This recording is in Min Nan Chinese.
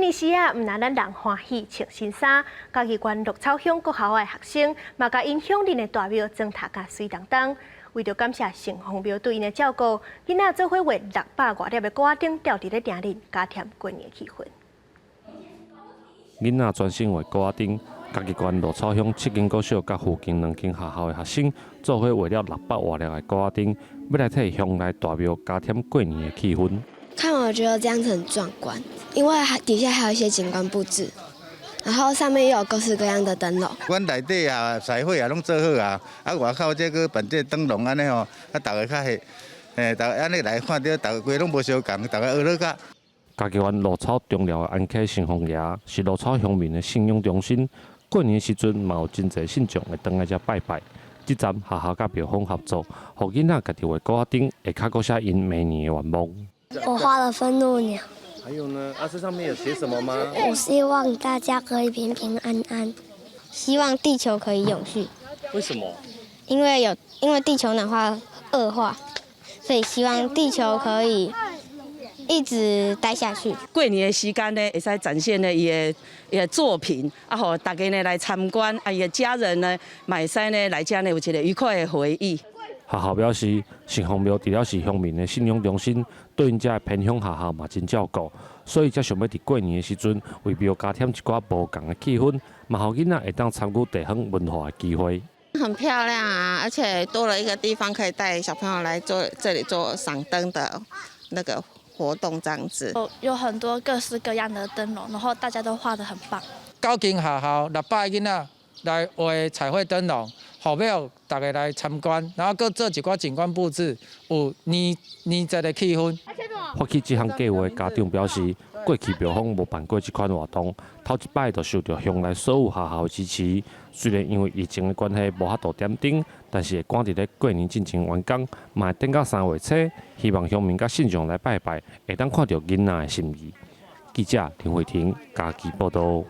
年時啊，毋但咱人歡喜穿新衫，嘉義縣鹿草鄉國校的學生嘛，共𪜶鄉鄰的大廟裝讀甲媠當當。為著感謝城隍廟對𪜶的照顧，囡仔做伙畫600外粒的鼓仔燈，吊佇咧埕裡，加添過年的氣氛。囡仔專心畫鼓仔燈，嘉義縣鹿草鄉七間國小佮附近兩間學校的學生做伙畫了600外粒的鼓仔燈，欲來替鄉內大廟加添過年的氣氛。看我覺得這樣子很壯觀，因為底下還有一些景觀佈置，然後上面又有各式各樣的燈籠。阮內底啊，彩繪啊，攏做好啊，啊外口這閣辦這燈籠按呢吼，啊逐家較彼，嘿，逐家按呢來看著，逐家規攏無相仝，逐家學樂甲。嘉義縣鹿草中寮的安溪城隍爺是鹿草鄉民的信仰中心，過年時陣嘛有真濟信眾會轉來遮拜拜。這站學校佮廟方合作，予囡仔家己畫鼓仔燈，會較閣寫𪜶明年的願望。我畫了憤怒鳥。還有呢？啊，這上面有寫什麼嗎？我希望大家可以平平安安，希望地球可以永續。為什麼？因為地球暖化惡化，所以希望地球可以一直待下去。過年的時間呢，會使展現呢伊的伊的作品，啊，予大家呢來參觀，啊，伊的家人呢，嘛會使呢來遮呢有一個愉快的回憶。學校表示，城隍廟除了是鄉民的信仰中心，對𪜶遮的偏鄉學校嘛真照顧，所以才想欲佇過年的時陣為廟加添一寡無仝的氣氛，嘛予囡仔會當參與地方文化的機會。很漂亮啊，而且多了一個地方可以帶小朋友來做這裡做賞燈的那個活動，這樣子。有很多各式各樣的燈籠，然後大家都畫得很棒。九間學校600個囡仔來畫彩繪燈籠，予廟逐家來參觀，然後閣做一寡景觀佈置，有年年節的氣氛。發起這項計劃的家長表示，過去廟方無辦過這款活動，頭一擺就受著鄉內所有學校的支持。雖然因為疫情的關係無法度點燈，但是會趕佇咧過年進前完工，嘛會等到3月初，希望鄉民佮信眾來拜拜，會當看著囡仔的心意。記者林慧婷嘉義報導。